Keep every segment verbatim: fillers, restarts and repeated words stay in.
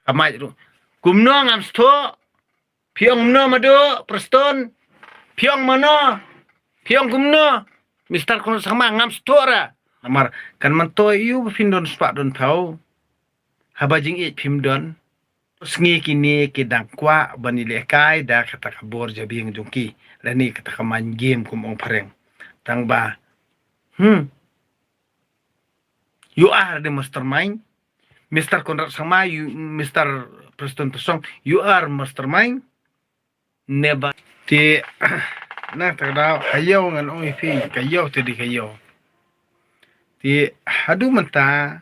Ka mic ruh. Kumno ngam sngewthuh? Phi ong kumno Madu, Prestone? Phi ong mano? Phi ong kumno? Mister Conrad Sangma, ngam sngewthuh ra. Namar kan myntoi ïa u ba phin don spah don phew. Haba jingïeit phim don. Sngi kine ki dang kwah ban ïalehkai da kata ka bor jabieng jong ki. Lane kata ka mind game kum ong phareng. Tang ba. Hmm. You are the mastermind. Mister Conrad Sangma, you, Mister Prestone Tynsong, you are mastermind. Never. Te, na kata ka daw, ha ïew ngan ong ïa phi, ka ïew te dei ka ïew. Te, haduh mynta,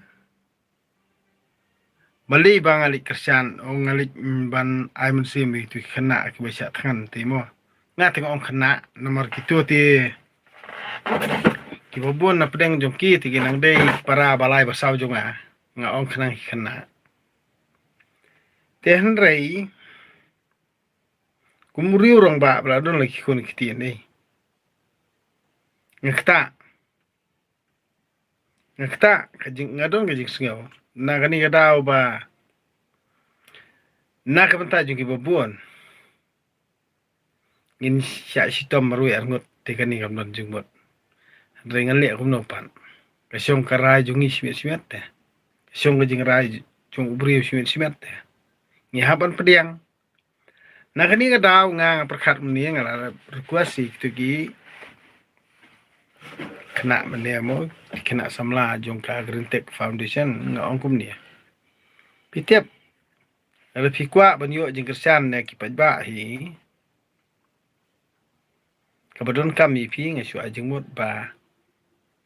balei ba nga leit kyrshan, o nga leit, mm, ban ai mynsiem ïa kito ki khynnah kiba shah thngan te mo. Nga te nga ong khynnah, namar kito te, kiba bun na pdeng jong ki te ki nang dei para ba lai ba saw jong nga. Nga ong khynnah ki khynnah. Te hynrei, kum u riew rangbah ba la don la ki khun ki ktien eh. Nga ktah. Nga ktah, ka jing, nga don ka jingsngew. Na kane ka daw ba. Na ka bynta jong kiba bun. Ngin shah shitom marwei arngut te kane kam don jingmut. Hynrei ngan leh kumno pat. Ka shong ka rai jong ngi shimet shimet te. Ka shong ka jingrai jong u briew shimet shimet te. Ngi hap ban pdiang. Na kane ka daw nga, nga pyrkhat mynne nga la request ïa kito ki khynnah mynne mo, ki khynnah samla jong ka Green Tech Foundation nga ong kumne. Phi tip, lada phi kwah ban ïoh jingkyrshan na ki paidbah hi. Kaba donkam ïa phi nga shu ai jingmut ba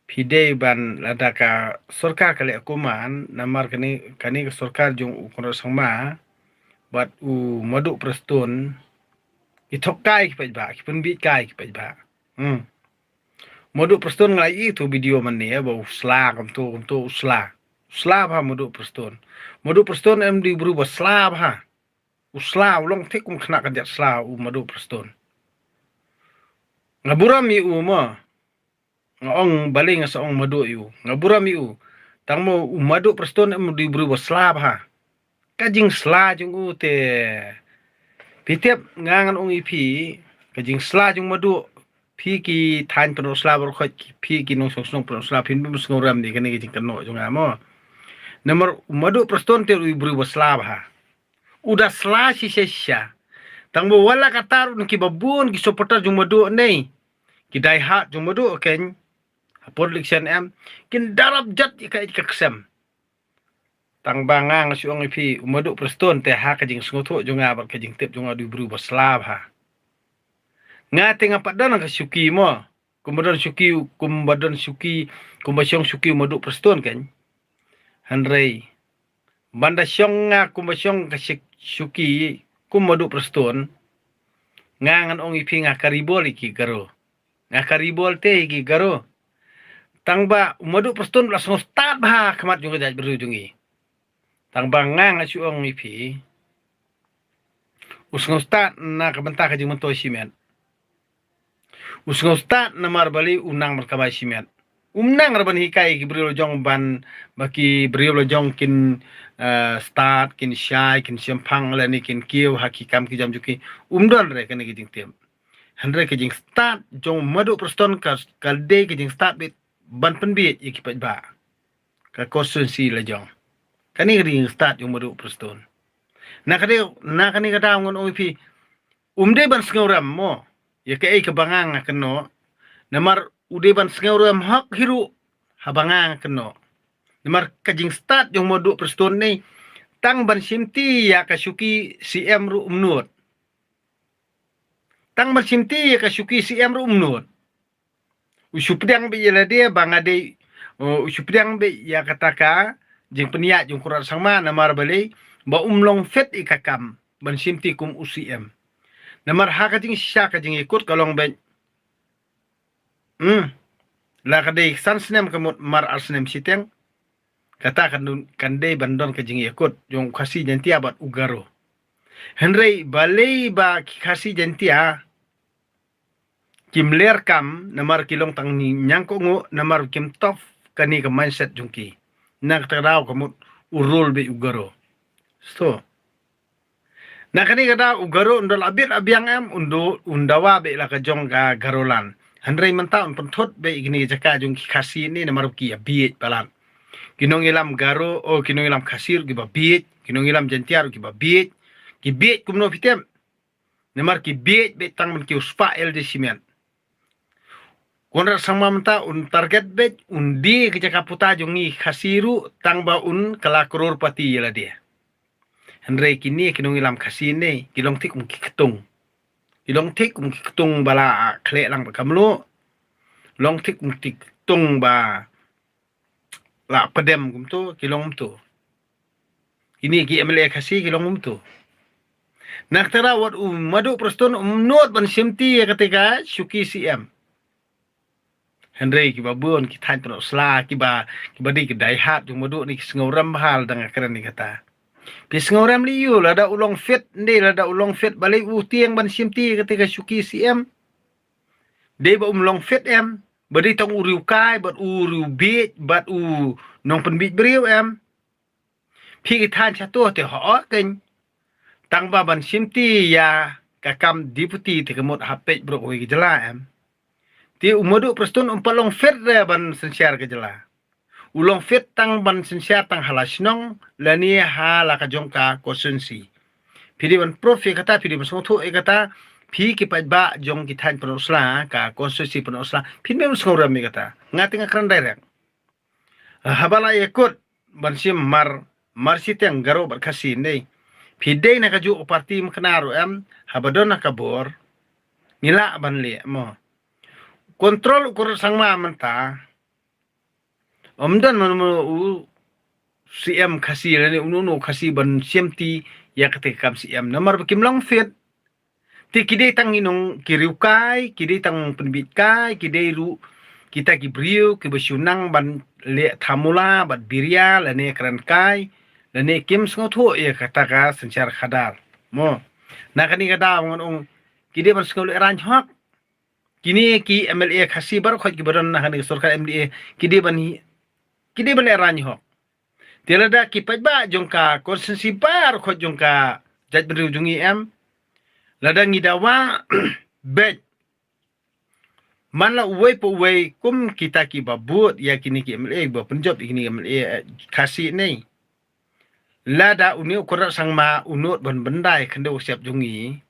phi dei ban lada ka sorkar ka leh kumne namar kane, kane ka sorkar jong u Conrad Sangma bad u Madu Prestone ki thok kai ki paidbah, ki pynbit kai ki paidbah. Hmm. Madu Prestone nga la ïohi tu video mynne ba u sla kumtu, kumtu u sla. U sla bha Madu Prestone. Madu Prestone em dei u briew ba sla bha. U sla, u long thik kum khynnah ka jait sla u Madu Prestone. Nga burom ïa u mo. Nga ong balei nga sa ong Madu ïa u. Nga burom ïa u. Tang mo u Madu Prestone em dei u briew ba sla bha. Ka jingsla jong u te. Phi tip nga ngan ong ïa phi. Ka jingsla jong Madu. Phi ki thaiñ Pynursla baroh khoit, phi ki nongshong shnong Pynursla, phin bym sngewrem ïa kane ka jingkynnoh jong nga mo. Namar u Madu Prestone te u briew ba sla bha. U da sla shisha shisha. Tang ba wat la katta ruh na kiba bun ki supporter jong Madu ne. Ki die hard jong Madu keiñ. Hapoh election em. Kin da rap jot ïa ka, ïa ka ksem. Tang ba nga nga shu ong ïa phi, u Madu Prestone te ha ka jingsngewthuh jong nga bad ka jingtip jong nga u dei u briew ba sla bha. Nga te nga pat don ka shuki mo. Kumba don shuki, kumba don shuki, kumba shong shuki u Madu Prestone keiñ. Hynrei. Ban da shong nga kumba shong ka shik-, shuki, kum u Madu Prestone. Nga ngan ong ïa phi nga ka rebel ïa ki Garo. Nga ka rebel te ïa ki Garo. Tang ba u Madu Prestone u la sngewstad bha ha khmat jong ka jaitbynriew jong ngi. Tang ba nga nga shu ong ïa phi. U sngewstad na ka bynta ka jingmyntoi shimet. U sngewstad namar balei u nang ban kamai shimet. Um nang ruh ban hikai ki briew la jong ban ba ki briew la jong kin, eh, stad, kin shai, kin shemphang lane kin kiew ha ki kam ki jam jong ki. Um don re kane ka jingtip. Hynrei ka jingstad jong u Madu Prestone ka, ka dei ka jingstad beit ban pynbeit ïa ki paidbah. Ka constituency la jong. Kane ka dei ka jingstad jong u Madu Prestone. Na ka dei, na kane ka daw ngan ong ïa phi. Um dei ban sngewrem mo. Ïa kaei kaba nga nga kynnoh. Namar u dei ban sngewrem hok hi ruh. Haba nga nga kynnoh. Namar ka jingstad jong u Madu Prestone ne. Tang ban shimti ïa ka shuki C M ruh um nud. Tang ban shimti ïa ka shuki C M ruh um nud. U shu pdiang beit ïa lade ba nga dei, uh, u shu pdiang beit ïa kata ka jingpynïaid jong u Conrad Sangma namar balei ba um long fit ïa ka kam ban shimti kum u C M. Namar ha ka jingshisha ka jingïakut ka long beit. Hmm. La ka dei san snem ka mut mar ar snem shiteng. Kata kan dei, kan dei ban don ka jingïakut jong u Khasi Jaiñtia bad u Garo. Hynrei balei ba ki Khasi Jaiñtia kim ler kam namar ki long tang ñiangkohnguh namar kim tough kane ka mindset jong ki. Na kata ka daw ka mut u rule beit u Garo. Sto. Na kane ka daw u Garo un da la bit la biang em, un da, un dawa beit la ka jong ka Garoland. Hynrei mynta un pynthut beit kine ki jaka jong ki Khasi ne namar ki ïa bieit palat. Ki nongïalam Garo, o ki nongïalam Khasi ruh kiba bieit, ki nongïalam Jaintia ruh kiba bieit. Ki bieit kumno phi tip? Namar ki bieit beit tang ban kiew spah L D Cement. Conrad Sangma mynta un target beit, un die ki jaka puta jong ngi Khasi ruh tang ba un kylla crorepati ïa lade. Hynrei kine ki nongïalam Khasi ne ki long thik kum ki ktung. Ki long thik kum ki ktung ba la khleh lang bad ka mluh. Long thik kum ki ktung ba la pdem kumto, ki long kumto. Kine ki M L A Khasi ki long kumto. Na kata daw wat u Madu Prestone um nud ban shimti ïa kata ka shuki C M. Hynrei kiba bun ki thaiñ pyndoh sla kiba, kiba dei ki die hard jong u Madu ne ki sngewrem bha lada nga kren ïa kata. Phi sngewrem lei ïa u, lada u long fit, ne lada u long fit balei u tieng ban shimti ïa kata ka shuki C M. Dei ba um long fit em, ba dei tang u riewkai bad u riewbieit bad u nongpynbieit briew em. Phi ki thaiñ shato te hooid kein. Tang ba ban shimti ïa ka kam deputy te ka mut ha peit baroh kawei ka jylla em. Te u Madu Prestone um pat long fit re ban synshar ka jylla. U long fit tang ban synshar tang ha la shnong lane ha la ka jong ka constituency. Phi dei ban proof ïa kata, phi dei ban sngewthuh ïa kata, phi ki paidbah jong ki thaiñ pyndoh sla, ka constituency pyndoh sla, phi dei ban sngewrem ïa kata. Nga te nga kren direct. Haba la ïakut ban shim mar, mar shiteng Garo bad Khasi ne. Phi dei na kajuh ka party mykna ruh em, haba don na ka bor ngi lah ban leh mo. Control u Conrad Sangma mynta. Ym don mano mano u C M Khasi lane uno uno u Khasi ban shimti ïa kata ka kam C M namar ba kim long fit. Te ki dei tang ki nong ki riewkai, ki dei tang pynbieit kai, ki dei ruh kita ki briew kiba shu nang ban leh thamula bad biria lane kren kai lane kim sngewthuh ïa kata ka synshar khadar. Mo. Na kane ka daw ngan ong ki dei ban sngewlehraiñ hok. Kine ki M L A Khasi baroh khoit kiba don na kane ka sorkar M D A ki dei ban hi, ki dei ban lehraiñ hok. Te lada ki paidbah jong ka constituency baroh khoit jong ka jaitbynriew jong ngi em. Lada ngi dawa beit man la uwei pa uwei kum kita kiba bud ïa kine ki M L A ba pynjop ïa kine ki M L A Khasi ne. Lada une u Conrad Sangma u nud ban byndai khyndew ka shyiap jong ngi.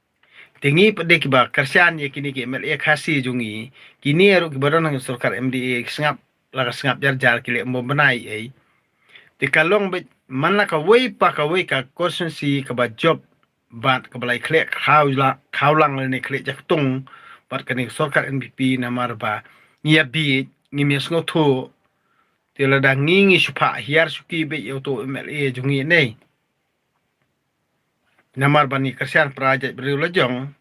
Te ngi pat dei kiba kyrshan ïa kine ki M L A Khasi jong ngi. Kine ruh kiba don ha sorkar M D A ki sngap la ka sngap jar jar ki leh ym bym bnai ei. Te ka long beit man la kawei pa kawei ka constituency kaba jop bad kaba la ïa khleh khawlang, khawlang lane khleh jaktung bad kane ka sorkar N P P namar ba ngi ïa bieit, ngim ïa sngewthuh. Te lada ngi ngi shu phah hiar shuki beit ïa uto u M L A jong ngi ne. Namar ba ngi kyrshan para jaitbynriew la jong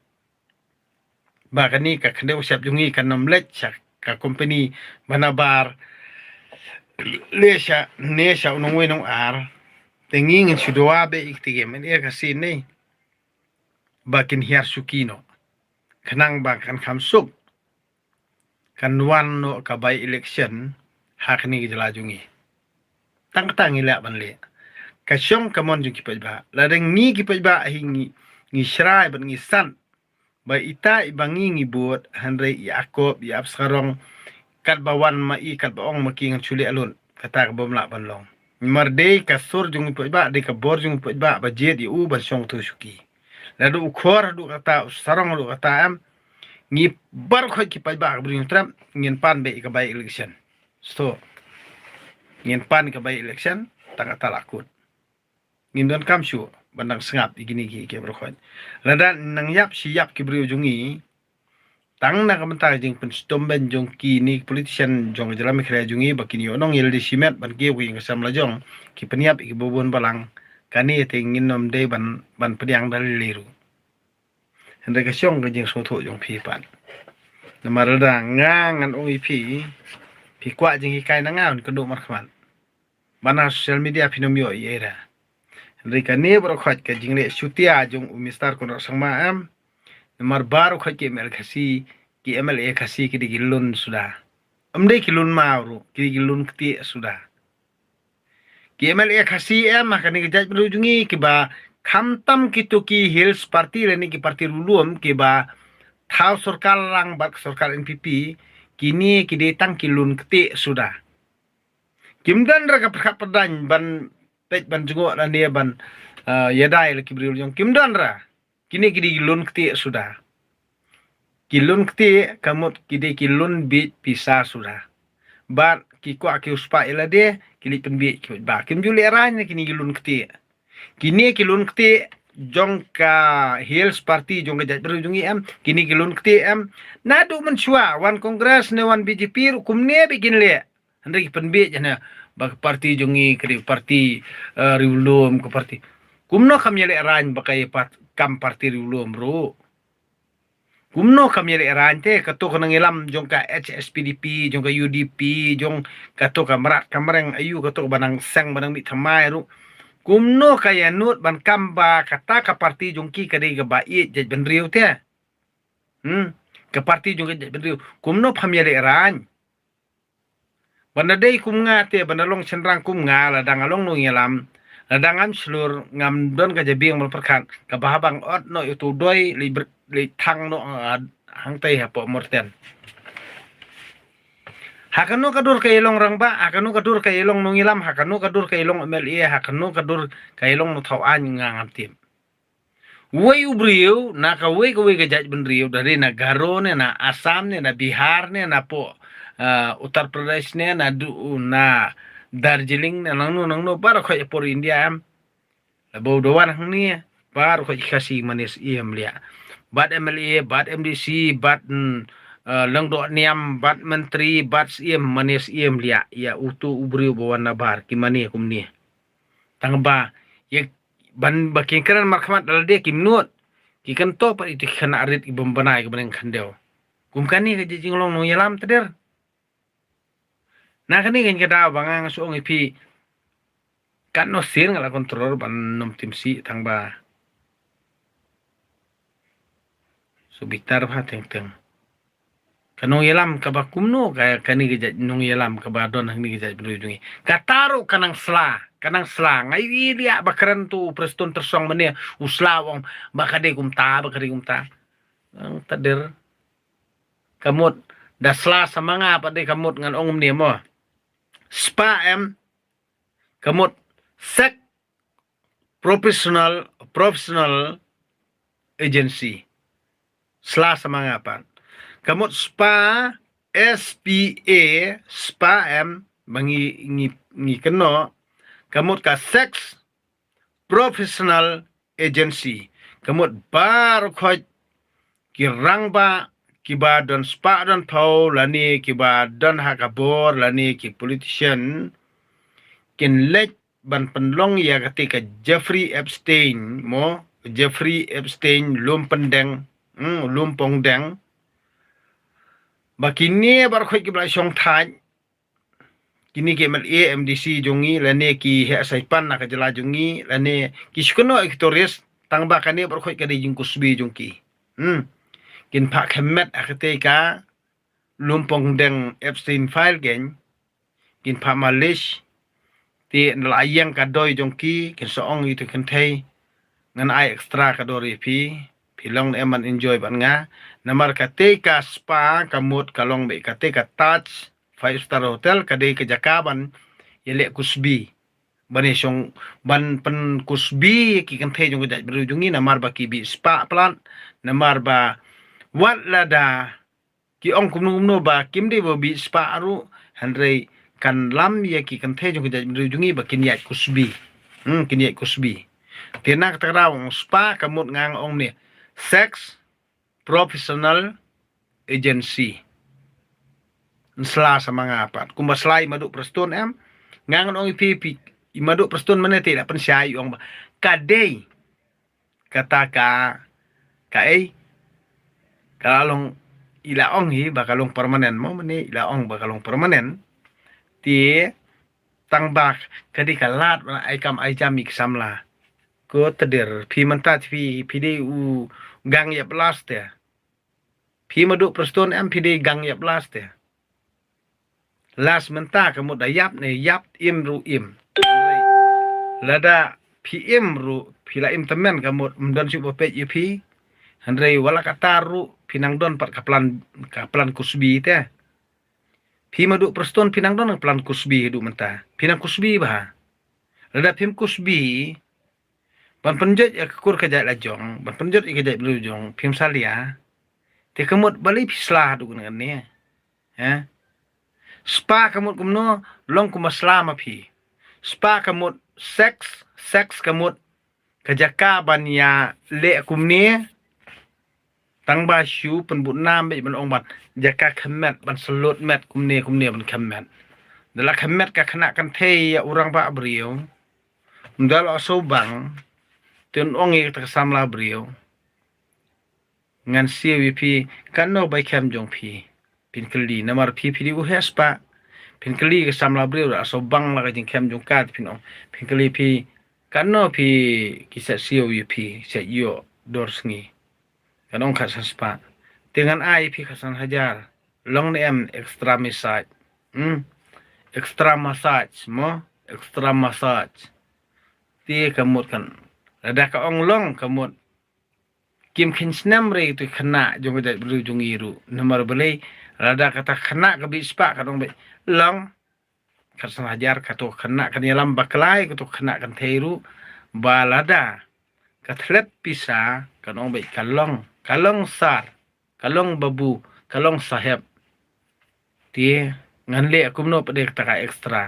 ba kane ka khyndew ka shyiap jong ngi kan ym leit sha ka company ba nabar leit sha ne sha u nongwei nongar. Te ngi ngin shu dawa beit ïa kata ka M L A Khasi ne ba kin hiar shuki noh khnang ba kan kham suk kan wan noh ka by election ha kane ka jylla jong ngi. Tang kata ngi lah ban leh. Ka shong ka mon jong ki paidbah, lada ngi ki paidbah hi ngi, ngi shrai bad ngi san ba ita iba ngi ngi bud hynrei i Akop i Ap Sarong katba wan ma i katba ong ma ki ngan shu leh lut, kata ka bym lah ban long. Namar dei ka sur jong ki paidbah, dei ka bor jong ki paidbah ba jied ïa u ban shong tu shuki. Lada u Khor haduh kata, u Sarong haduh kata em, ngi baroh khoit ki paidbah ka Bri Hynñiewtrep ngin pan beit ïa ka by election. Sto ngin pan ïa ka by election, tang kata la kut. Ngim donkam shuh ban dang sngap ïa kine ki, ki baroh khoit. Lada nang ïap shi ïap ki briew jong ngi, tang na ka bynta ka jingpynshitom beiñ jong kine ki politician jong ka jylla Meghalaya jong ngi ba kin ïoh nong ïalade shimet ban kiew ïa ka sem la jong, ki pynïap ïa ki babun balang. Kane te ngin ym dei ban, ban pdiang da lei lei ruh. Hynrei ka shong ka jingsngewthuh jong phi pat. Namar lada nga ngan ong ïa phi, phi kwah jinghikai na nga, un kynduh markhmat. Ba na social media phin ym ïoh ei ei ruh. Hynrei kane baroh khoit ka jingleh shutia jong u Mister Conrad Sangma em. Namar baroh khoit ki M L A Khasi, ki M L A Khasi ki dei ki lun suda. Ym dei ki lun maw ruh, ki dei ki lun ktieh suda. Ki M L A Khasi em ha kane ka jaitbynriew jong ngi kiba Khamtam kito ki Hills Party lane ki party riewlum kiba thaw sorkar lang bad ka sorkar N P P, kine ki dei tang ki lun ktieh suda. Kim don ra ka pyrkhat pyrdaiñ ban peit ban jngoh lane ban, eh, ïadei la ki briew jong, kim don ra. Kine ki dei ki lun ktieh suda. Ki lun ktieh ka mut ki dei ki lun bieit pisa suda. Bad ki kwah ki u spah ïa lade, ki leit pynbieit ki paidbah. Kim ju lehraiñ ne kine ki lun ktieh. Kine ki lun ktieh jong ka Hills Party jong ka jaitbynriew jong ngi em, kine ki lun ktieh em. Naduh mynshuwa wan Congress ne wan B J P ruh kumne beit kin leh. Hynrei ki pynbieit hana ba ka party jong ngi ka dei party, eh, riewlum, ka party. Kumno kam ïalehrain ba ka ïa pat-, kam party riewlum ruh. Kumno kam ïalehrain te, kato ka nongïalam jong ka H S P D P, jong ka U D P, jong kato ka Mrad ka Mreng, aïu kato ka ba nang seng ba nang mih thymmai ruh. Kumno ka ïa nud ban kam ba kata ka party jong ki ka dei kaba ïeit jaitbynriew te. Hmm, ka party jong ka jaitbynriew. Kumno pham ïalehrain. Ban da dei kum nga te, ban da long shynrang kum nga, lada nga long nongïalam, lada ngam shlur, ngam don ka jabieng ban pyrkhat, kaba haba nga ot noh ïa uto u doi, leit br-, leit thang noh, ah, hangtei hapoh Myrten. Ha kano ka dur ka ïa long rangbah, ha kano ka dur ka ïa long nongïalam, ha kano ka dur ka ïa long M L A, ha kano ka dur ka ïa long nongthaw aiñ, nga ngam tip. Uwei u briew na kawei kawei ka jaitbynriew, da dei na Garo ne, na Assam ne, na Bihar ne, na poh, ah, Uttar Pradesh ne, na du-, na Darjeeling ne, nangno nangno, baroh khoit ha por India em. Lada u da wan hangne, baroh khoit ki Khasi mane siem liah. Bad M L A, bad M D C, bad, mm, ah, lyngdoh niam, bad myntri, bad siem mane siem liah. Ïa uto u briew ba wan na bar, ki mane kumne. Tang ba, ïa ban ba ki kren markhmat da lade kim nud. Ki kynto pat ïa ki khynnah rit ki bym bnai ki bneng khyndew. Kum kane ka jinglong nongïalam te der. Na kane ka jingkynmaw ba nga nga shu ong ïa phi. Katno sien nga la control ban nym tim sih tang ba. Shu bitar bha teng teng. Ka nongïalam kaba kumno ka, kane ka jait nongïalam kaba don hangne ka jaitbynriew jong ngi. Kata ruh ka nang sla, ka nang sla. Nga ïohi liah ba kren tu u Prestone Tynsong mane u sla u ong ba ka dei kumta, ba ka dei kumta. Ang tadir. Ka mut da sla sa ma nga pat dei ka mut ngan ong mane mo. Spah em, ka mut sek professional, professional agency. Sla sa ma nga pat. Ka mut spah, S P A, spah em, ba ngi, ngi, ngi kynnoh. Ka mut ka sex professional agency. Ka mut baroh khoit ki rangbah kiba don spah don phew lane kiba don ha ka bor lane ki politician kin leit ban pynlong ïa kata ka Jeffrey Epstein mo, Jeffrey Epstein lum pyndeng, hmm, lum pongdeng. Ba kine baroh khoit kiba la shong thait, kine ki M L A, M D C jong ngi, lane ki heh saipan na ka jylla jong ngi, lane ki shu kynnoh ïa ki tourist, tang ba kane baroh khoit ka dei jingkusbi jong ki. Hmm. Kin phah khemmet ha kata ka lum pongdeng Epstein file kein. Kin phah malish. Te nda la ïeng ka doi jong ki, kin sa ong ïa uto u kynthei. Ngan ai extra ka dor ïa phi. Phi long ne em ban enjoy bad nga. Namar kata ka spa, ka mut ka long beit kata ka Taj five star hotel, ka dei ka jaka ban ïaleh kusbi. Ban ïashong, ban pynkusbi ki kynthei jong ka jaitbynriew jong ngi, namar ba ki bih spah palat, namar ba wat lada ki ong kumno kumno ba kim dei ba bih spah ruh, hynrei kan lam ïa ki kynthei jong ka jaitbynriew jong ngi ba kin ïaid kusbi. Hmm, kin ïaid kusbi. Te na kata ka daw ong spah ka mut nga nga ong ne sex professional agency. Sla sa ma nga pat. Kumba sla i Maduh Prestone em. Nga ngan ong ïa phi, phi, i Maduh Prestone mane te la pynshai ong ba ka dei kata ka, kaei, ka la long, i la ong hi ba ka long permanent mo, mane i la ong ba ka long permanent. Te tang ba ka dei ka lad ban ai kam ai jam ïa ki samla. Ko tadir, phi mynta phi, phi dei u gang ïap last te. Phi Maduh Prestone em phi dei gang ïap last te. Last mynta ka mut da ïap ne ïap, im ruh im. Lada phi im ruh phi la im tymmen ka mut ym don shuh ba peit ïa phi. Hynrei wat la katta ruh phi nang don pat ka plan, ka plan Kusbi te. Phi Maduh Prestone phi nang don ka plan Kusbi haduh mynta. Phi nang Kusbi bha. Lada phim Kusbi ban pynjot ïa ka kur ka jait la jong, ban pynjot ïa ka jaitbynriew jong, phim salia. Te ka mut balei phi sla haduh kane kane. He? Spah ka mut kumno, long kumba sla ma phi. Spah ka mut sex, sex ka mut ka jaka ban ïaleh kumne. Tang ba shu pynbud nam beit ban ong ban jaka khem met, ban salut met kumne kumne ban khem met. Da la khem met ka khynnah kynthei ïa u rangbah briew. Ym da la shu bang. Te un ong ïa kata ka samla briew, ngan siew ïa phi, katno bai khem jong phi. Phin kylli namar phi phi dei u heh spah. Phin kylli ka samla briew da shu bang la ka jingkhem jong ka, phin ong, phin kylli phi, katno phi ki sa siew ïa phi, sa ïoh dor sngi. Kan ong khatsan spah. Te ngan ai phi khatsan hajar. Long ne em extra massage? Hmm? Extra massage mo, extra massage. Te ka mut kan, lada ka ong long ka mut kim kheiñ snem re tu khynnah jong ka jaitbynriew jong ngi ruh. Namar balei? Lada kata khynnah ka bih spah, kan ong beit long khatsan hajar, kato khynnah kan ïalam bakla ïa kato khynnah kynthei ruh. Ba lada ka thlet pisa, kan ong beit ka long, ka long sar, ka long babu, ka long saheb. Te ngan leh kumno pat de kata ka extra.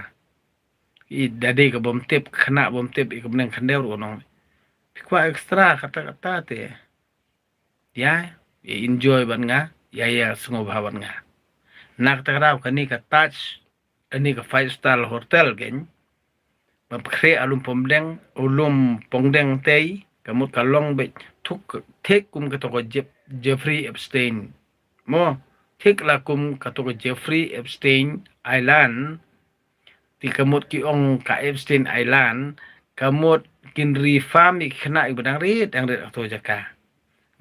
I da dei ka bym tip, khynnah bym tip ïa ka bneng khyndew ruh, kan ong phi kwah extra kata kata te. Ïa, ïa enjoy bad nga, ïa, ïa sngewbha bad nga. Na kata ka daw kane ka Taj, kane ka five star hotel keiñ, ba pyrkhat ha Lumpongdeng, ha Lumpongdeng tei, ka mut ka long beit thik, thik kum kato ka Jef-, Jeffrey Epstein. Mo, thik la kum kato ka Jeffrey Epstein Island. Te ka mut ki ong ka Epstein Island, ka mut kin refer ïa ki khynnah kiba dang rit dang rit ha kato ka jaka.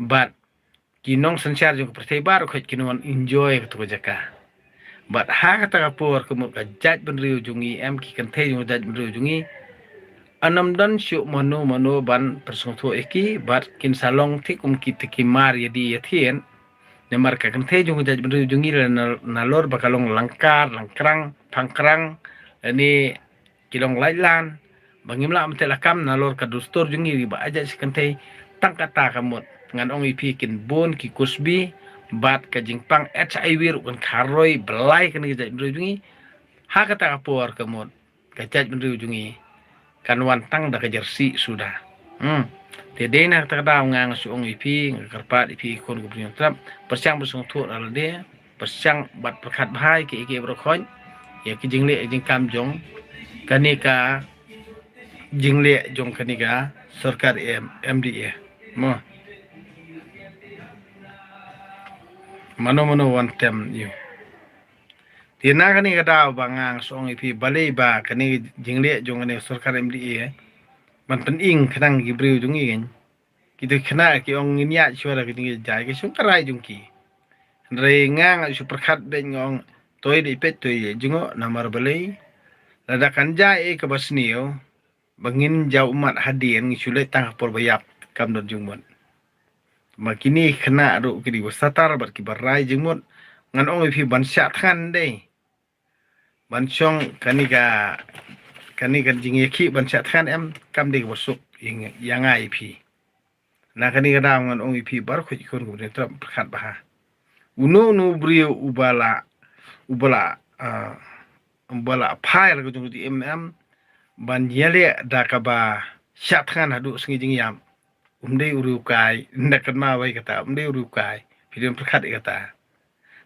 Bad ki nongsynshar jong ka pyrthei baroh khoit kin wan enjoy kato ka jaka. Bad ha kata ka por ka mut ka jaitbynriew jong ngi, em, ki kynthei jong ka jaitbynriew jong ngi, ym don shuh mano mano ban pynsngewthuh ïa ki, bad kin sa long thik kum kita ki mar ïa die ïa thied. Namar ka kynthei jong ka jaitbynriew jong ngi la na-, nalor ba ka long langkar, langkrang, phangkrang, lane ki long laitlan, ba ngim lah ban teh lakam nalor ka dustur jong ngi ba ajaid shi kynthei. Tang kata ka mut ngan ong ïa phi, kin bun ki Kusbi bad ka jingpang HIV ruh kan kharoi blai kane ka jaitbynriew jong ngi. Ha kata ka por ka mut ka jaitbynriew jong ngi kan wan tang da ka jersey suda. Hmm. Te dei na kata ka daw nga nga shu ong ïa phi, nga kyrpad ïa phi ki khun ki briew nongtrep, pyrshang ban sngewthuh da lade, pyrshang bad pyrkhat bha ïa ki, ïa ki baroh khoit, ïa ki jingleh jingkam jong kane ka jingleh jong kane ka sorkar M-, MDA. Mo. Mano mano wan tem ïa u. Te na kane ka daw ba nga nga shu ong ïa phi, balei ba kane ka jingleh jong kane ka sorkar MDA ban pyning khnang ki briew jong ngi keiñ. Kita ki khynnah ki ong ngin ïaid shuwa da ka jingïaid jai, ka shong ka rai jong ki. Hynrei nga nga shu pyrkhat beit, nga ong toi dei peit toi ïa jngoh, namar balei? Lada kan jia ei kaba sniew, ba ngin jaw ummat hadien, ngi shu leit tang ha por ba ïap, kam don jingmut. Ma kine ki khynnah ruh ki dei ba satar bad kiba rai jingmut. Ngan ong ïa phi ban shah thngan dei. Ban shong kane ka, kane ka jingïakhih ban shah thngan em, kam dei kaba suk ïa nga, ïa nga ïa phi. Na kane ka daw ngan ong ïa phi baroh khoit ki khun ki briew nongtrep, pyrkhat bha. Uno uno u briew uba la, uba la, ah, uba la phai la ka jong ka jingim em, ban ïaleh da kaba shah thngan haduh sngi jingïap, um dei u riewkai, nda kynmaw ïa kata, um dei u riewkai. Phi dei ban pyrkhat ïa kata.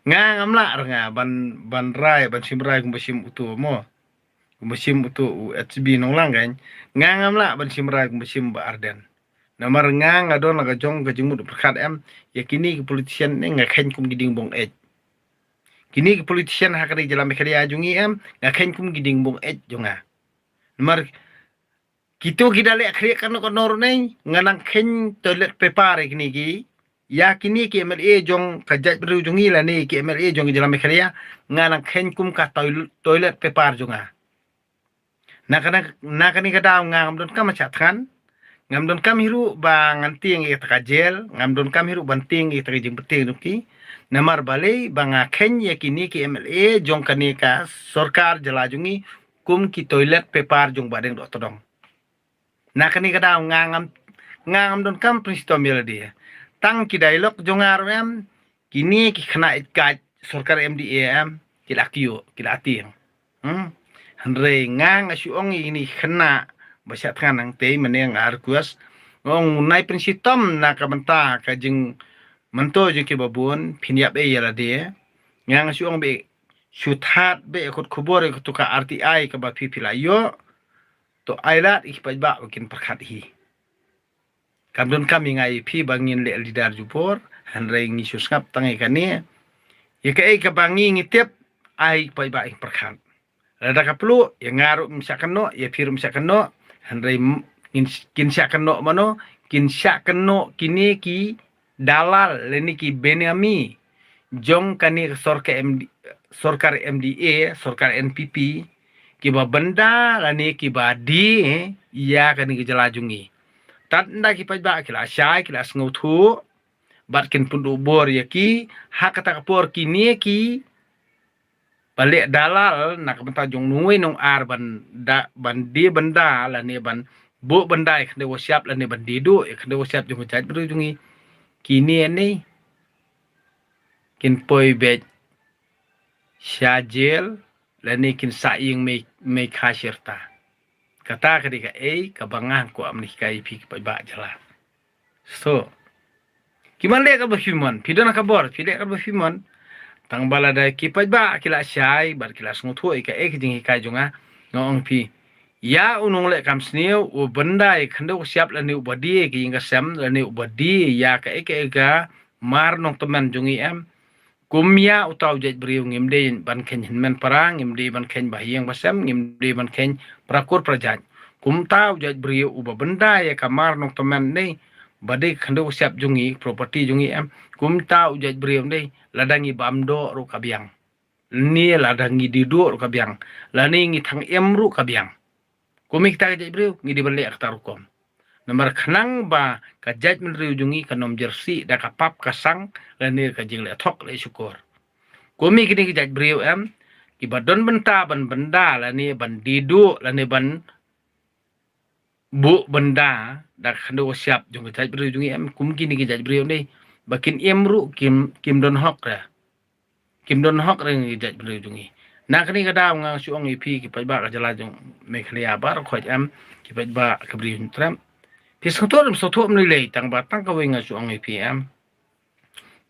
Nga ngam lah ruh nga ban, ban rai, ban shim rai kumba shim uto mo. Kumba shim uto u HB Nonglang keiñ. Nga ngam lah ban shim rai kumba shim Bah Ardent. Namar nga nga don la ka jong ka jingmut pyrkhat em, ïa kine ki politician ne nga kheiñ kum ki dieng bong eit. Kine ki politician ha kane ka jylla Meghalaya jong ngi em, nga kheiñ kum ki dieng bong eit jong nga. Namar kito ki da leh khriat kano kano ruh ne, nga nang kheiñ toilet paper ïa kine ki, ïa kine ki MLA jong ka jaitbynriew jong ngi lane ki MLA jong ka jylla Meghalaya, nga nang kheiñ kum ka toil-, toilet paper jong nga. Na kane, na kane ka daw nga ngam donkam ban shah thngan. Ngam donkam hi ruh ba ngan tieng ïa kata ka jel, ngam donkam hi ruh ban tieng ïa kata ka jingpynthieng jong ki. Namar balei ba nga kheiñ ïa kine ki M L A jong kane ka sorkar jylla jong ngi kum ki toilet paper jong Bahdeng Dohtdong. Na kane ka daw nga ngam, nga ngam donkam pynshitom ïa lade. Tang ki dialogue jong nga ruh em, kine ki khynnah ïeit kaid sorkar M D A em, ki la kyiuh, ki la tieng. Hmm. Hynrei nga nga shu ong ïa kine ki khynnah ba shah thngan hangtei, mynne nga request, nga ong nai pynshitom na ka bynta ka jingmyntoi jong ki babun, phin ïap ei ïa lade. Nga nga shu ong beit, shu thad beit, khot khubor ïa katu ka R T I kaba phi phi la ïoh. To ai lad ïa ki paidbah ba kin pyrkhat hi. Kam donkam ïa nga ïa phi ba ngin leh leader jubor, hynrei ngi shu sngap tang ïa kane. Ïa kaei kaba ngi ngi tip, ai paidbah ïa pyrkhat. Lada ka pluh, ïa nga ruh ym shah kynnoh, ïa phi ruh ym shah kynnoh, hynrei m-, ngin, kin shah kynnoh mano, kin shah kynnoh kine ki dalal lane ki benami jong kane ka sorkar M D, sorkar M D A, sorkar N P P, kiba bynda lane kiba die ïa kane ka jylla jong ngi. Tad ynda ki paidbah ki la shai, ki la sngewthuh, bad kin pynduh bor ïa ki, ha kata ka por kine ki ba leh dalal na ka bynta jong nongwei nongar ban da, ban die bynda lane ban buh bynda ïa khyndew ka shyiap lane ban die duh ïa khyndew ka shyiap jong ka jaitbynriew jong ngi. Kine ne kin poi beit sha jel lane kin sah ïing mei, mei kha shirta. Kata ka dei kaei kaba nga kwah ban hikai ïa phi ki paidbah jylla. So, ki man leh kaba phi mon, phi don ka bor, phi leh kaba phi mon. Tang ba lada ki paidbah ki la shai bad ki la sngewthuh ïa kaei ka jinghikai jong nga, nga ong phi, ïa u nongleh kam sniew u bynda ïa khyndew ka shyiap lane uba die ïa ka ïing ka sem lane uba die ïa kaei kaei ka mar nongtymmen jong ngi em. Kum ïa uta u jaitbynriew ngim dei ban kheiñ hynmen para, ngim dei ban kheiñ ba ïing ba sem, ngim dei ban kheiñ para kur para jait. Kumta u jaitbynriew uba bynda ïa ka mar nongtymmen ne ba dei khyndew ka shyiap jong ngi, property jong ngi em. Kumta u jaitbynriew ne lada ngi bam doh ruh ka biang, ne lada ngi die duh ruh ka biang, lane ngi thang im ruh ka biang. Kum ïa kita ki jaitbynriew ngi dei ban leh kata rukom. Namar khnang ba ka jaitbynriew jong ngi kan ym jyrsieh da ka pap ka sang lane ka jingleh thok leh shukor. Kum ïa kine ki jaitbynriew em, kiba don bynta ban bynda lane ban die duh lane ban buh bynda da ka khyndew ka shyiap jong ka jaitbynriew jong ngi em, kum kine ki jaitbynriew ne ba kin im ruh kim, kim don hok re. Kim don hok re ngi jaitbynriew jong ngi. Na kane ka daw nga shu ong ïa phi ki paidbah ka jylla jong Meghalaya baroh khoit em, ki paidbah ka Bri u Hynñiewtrep. Phi sngewthuh ym sngewthuh ym lei lei, tang ba tang kawei nga shu ong ïa phi em.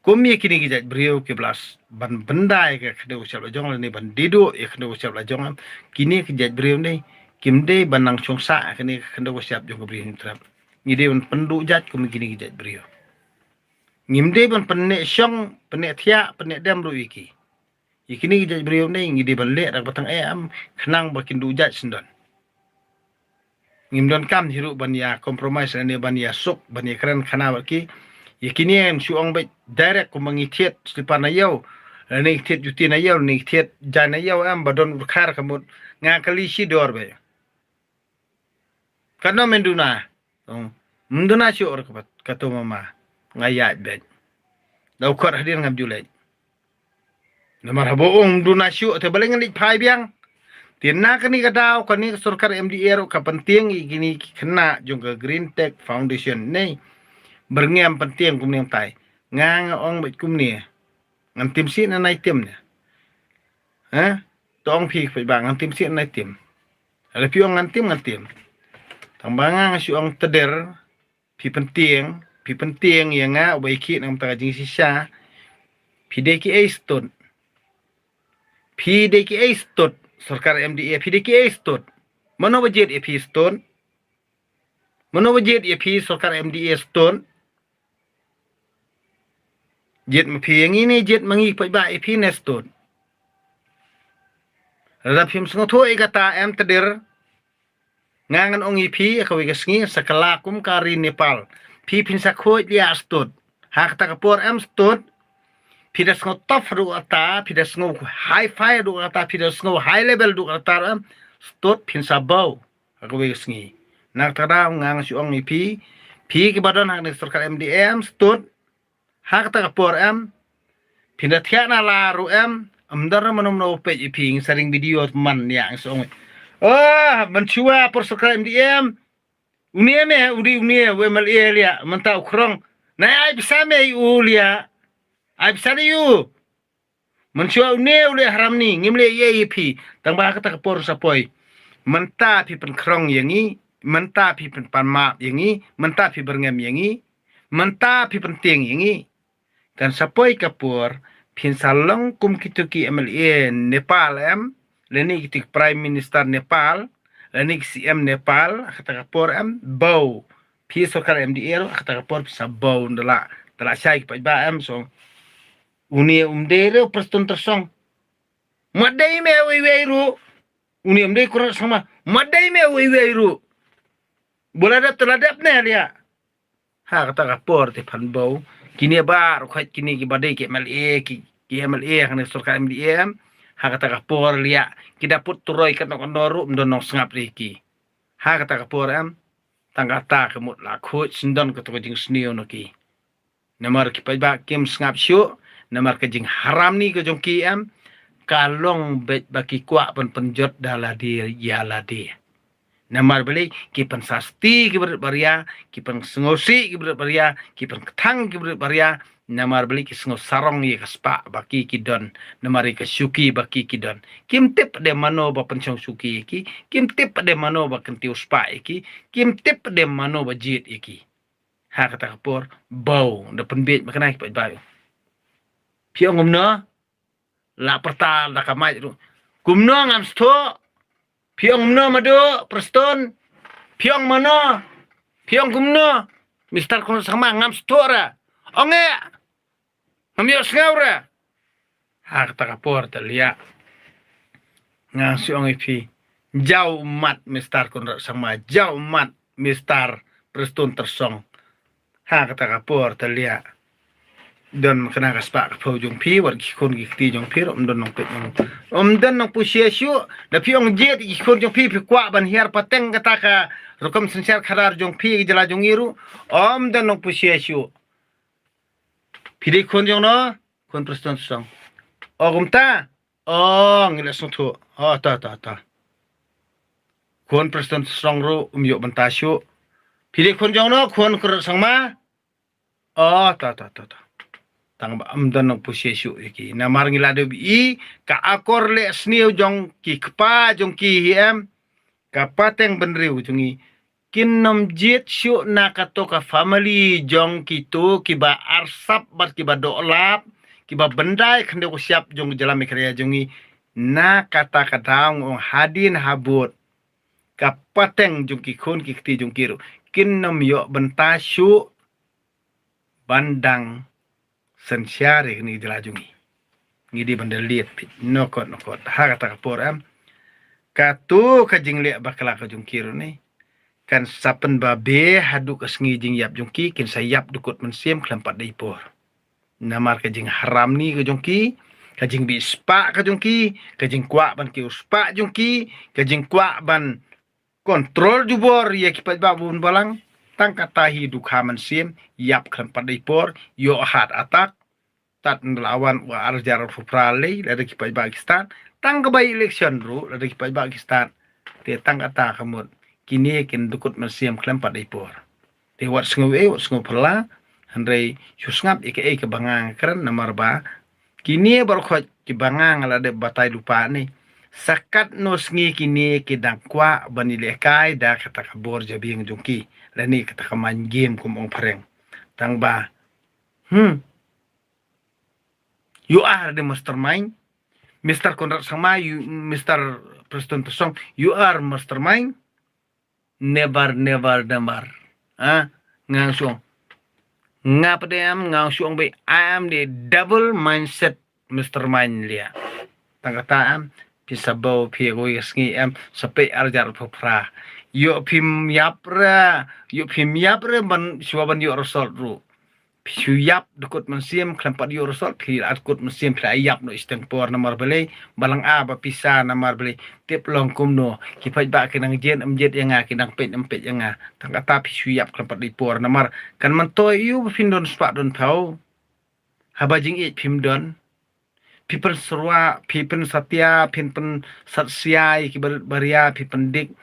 Kum ïa kine ki jaitbynriew kiba lah ban bynda ïa ka khyndew ka shyiap la jong lane ban die duh ïa ka khyndew ka shyiap la jong em. Kine ki jaitbynriew ne kim dei ban nang shong sah ïa kane ka khyndew ka shyiap jong ka Bri u Hynñiewtrep. Ngi dei ban pynduh jait kum ïa kine ki jaitbynriew. Ngim dei ban pynneh shong, pynneh thiah, pynneh dem ruh ïa ki. Ïa kine ki jaitbynriew ne ngi dei ban leh da kaba tang eh em, khnang ba kin duh jait syndon. Ngim donkam hi ruh ban ïa compromise lane ban ïa suk, ban ïa kren khana bad ki. Ïa kine ngan shu ong beit direct kumba ngi thied slipar na ïew, lane ngi thied juti na ïew, lane ngi thied jaiñ na ïew em, ba don u dkhar ka mut nga kali shi dor beit. Katno men duna? Ong, men duna shuh ruh ka pat, kato mama. Nga ïaid beit. Da u khot hadien ngam ju leit. Namar haba ong men duna shuh, te balei ngan leit phai biang? Te na kane ka daw, kane ka sorkar M D A ruh ka pyntieng ïa kine ki khynnah jong ka Green Tech Foundation ne. Byrngem pyntieng kumne tai. Nga nga ong beit kumne. Ngan tim sih ne nai tim ne. Ha? To ong phi phi ba ngan tim sih ne nai tim. Lada phi ong ngan tim, ngan tim. Tang ba nga nga shu ong teder, phi pyntieng, phi pyntieng ïa nga uba ïa ki na ka bynta ka jingshisha. Phi dei kiei stud? Phi dei kiei stud? Sorkar M D A, phi dei kiei stud? Mano ba jied ïa phi stud? Mano ba jied ïa phi sorkar M D A stud? Jied ma phi ïa ngi ne jied ma ngi paidbah ïa phi ne stud? Lada phim sngewthuh ïa kata em teder. Nga ngan ong ïa phi, ha kawei ka sngi sa kylla kum ka ri Nepal. Phi phin sa khuid ïa stud. Ha kata ka por em stud. Phi da sngew tough ruh kata, phi da sngew high fi ruh kata, phi da sngew high level ruh kata em stud phin sa bau. Ha kawei ka sngi. Na kata ka daw nga nga shu ong ïa phi, phi kiba don ha kane ka sorkar M D A em, stud, ha kata ka por em, phin da thiah na la ruh em, ym don mano mano peit ïa phi, ngi sa ring video man ïa nga shu ong. Oh, mynshuwa por sorkar M D A em, une me, u dei une u M L A ïa, mynta u khrong. Na ai pisa me ïa u ïa. Ai pisa de ïa u. Mynshuwa une u leh haram ni, ngim leh ïa ïa phi. Tang ba ha kata ka por sa poi. Mynta phi pynkhrong ïa ngi, mynta phi pynpan map ïa ngi, mynta phi byrngem ïa ngi, mynta phi pyntieng ïa ngi. Kan sa poi ka por, phin sa long kum kito ki M L A Nepal em, lane kito ki Prime Minister Nepal, lane ki C M Nepal, ha kata ka por em, bau. Phi sorkar M D A ruh, ha kata ka por phin sa bau, da la, da la shai ki paidbah em, so. Une um dei re u Prestone Tynsong. Ym dei me uwei uwei ruh. Une um dei Conrad Sangma. Ym dei me uwei uwei ruh. Ba la dep te la dep ne ïa. Ha kata ka por te phan bau. Kine baroh khoit kine kiba dei ki M L A ki, ki M L A ha kane sorkar M D A em. Ha kata ka por ïa. Ki da put turoi katno katno ruh ym don nongsngap ïa ki. Ha kata ka por em. Tang kata ka mut la khuid shen don kato ka jingsniew na ki. Namar ki paidbah kim sngap shuh, namar ka jingharam ni ka jong ki em, ka long beit ba ki kwah ban pynjot da lade ïa lade. Namar balei ki pynsasti ki barit baria, ki pynsngewsih ki barit baria, ki pynkthang ki barit baria, namar balei ki sngew sarong ïa ka spah ba ki ki don, namar ïa ka shuki ba ki ki don. Kim tip de mano ba pynshong shuki ïa ki, kim tip de mano ba kyntiew spah ïa ki, kim tip de mano ba jied ïa ki. Ha kata ka por, bau, da pynbiej ma kane ki paidbah. Phi ong kumno, la pyrta da ka mic ruh. Kumno ngam sngewthuh, phi ong kumno madu, Prestone, phi ong mano, phi ong kumno, Mister Conrad Sangma ngam sngewthuh ra. Ong eh, ngam ïohsngew re. Ha kata ka por te ïa. Nga shu ong ïa phi. Jaw ummat Mister Conrad Sangma, jaw ummat Mister Prestone Tynsong. Ha kata ka por te ïa. Don kane ka spah ka phew jong phi, wat ki khun ki kti jong phi, ym don nongpeit nong. Ym don nongpynshitom shuh, da phi ong jied ki khun jong phi, phi kwah ban hiar pateng kata ka rukom synshar khadar jong phi, ka jylla jong ngi ruh. Ym don nongpynshitom shuh. Phi dei khun jong no, khun Prestone Tynsong. O kumta, o ngi la sngewthuh. O ta ta ta. Khun Prestone Tynsong ruh um ïoh bynta shuh. Phi dei khun jong no, khun Conrad Sangma. O ta ta ta ta. Tang ba ym don nongpynshitom shuh ïa ki. Namar ngi la dep i ka akor leh sniew jong ki kpa jong ki hi em. Ka pateng bynriew jong ngi. Kin ym jied shuh na kato ka family jong kito kiba arsap bad kiba dohlap, kiba byndai khyndew ka shyiap jong ka jylla Meghalaya jong ngi, na kata ka daw nga ong hadien habud, ka pateng jong ki khun ki kti jong ki ruh, kin ym ïoh bynta shuh ban dang synshar ïa kane ka jylla jong ngi. Ngi dei ban da lied phi, nokot nokot. Ha kata ka por em. Kato ka jingleh bakla ka jong ki ruh ne. Kan sa pynbabe haduh ka sngi jingïap jong ki, kin sa ïap dukut mynsiem khlem pat dei por. Namar ka jingharam ni ka jong ki, ka jingbishpah ka jong ki, ka jingkwah ban kiew spah jong ki, ka jingkwah ban kontrol jubor ïa ki paidbah bun balang, tang kata hi dukha mynsiem, ïap khlem pat dei por, ïoh heart attack, tad nda la wan wa arjar fu pralei, lada ki paidbah ki stad, tang ka bai election ruh, lada ki paidbah ki stad, te tang kata ka mut, kine kin dukut mynsiem khlem pat dei por. Te wat sngew ei, wat sngew phylla, hynrei shu sngap ïa kaei kaba nga nga kren namar ba, kine baroh khoit kiba nga nga la dep batai lypa ne. Sa katno sngi kine ki dang kwah ban ïalehkai da kata ka bor jabieng jong ki. Lane kata ka mind game kum ong phareng. Tang ba. Hmm. You are the mastermind. Mister Conrad Sangma, you, Mister Prestone Tynsong, you are mastermind. Never, never, never. Ha? Nga shu ong. Nga pdem, nga shu ong bai, I am the double mindset mastermind lia. Tang kata em, phi sa bau, phi goi ka sngi em, sa pei arjar pha phra. Ïoh phim ïap re, ïoh phim ïap re, ban, shuwa ban ïoh result ruh. Phi shu ïap da kut mynsiem, khlem pat ïoh result, phi la kut mynsiem, phi la ïap noh shiteng por. Namar balei? Ba la nga ba pisa. Namar balei? Tip long kumno, ki paidbah ki nang jied ym jied ïa nga, ki nang peit ym peit ïa nga. Tang kata phi shu ïap khlem pat dei por. Namar kan myntoi ïa u ba phin don spah don phew. Haba jingïeit phim don, phi pynsyrwa, phi pynsatia, phi pynsat sia ïa ki barit baria, phi pyndik.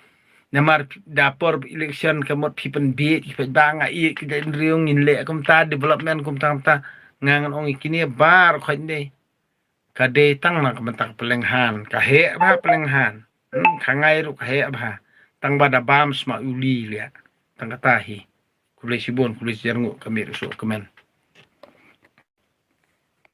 Namar da por election ka mut phi pynbieit, phi pynbang, nga ïeit ka jaitbynriew, ngin leh kumta, development kumta kumta. Nga ngan ong ïa kine baroh khoit ne. Ka dei tang na ka bynta ka pynlong han, ka heh bha pynlong han. Hmm, ka ngai ruh ka heh bha. Tang ba da bam sma uli leh. Tang kata hi. Khublei shibun, khublei shihajar nguh, ka mih ruh suk kmen.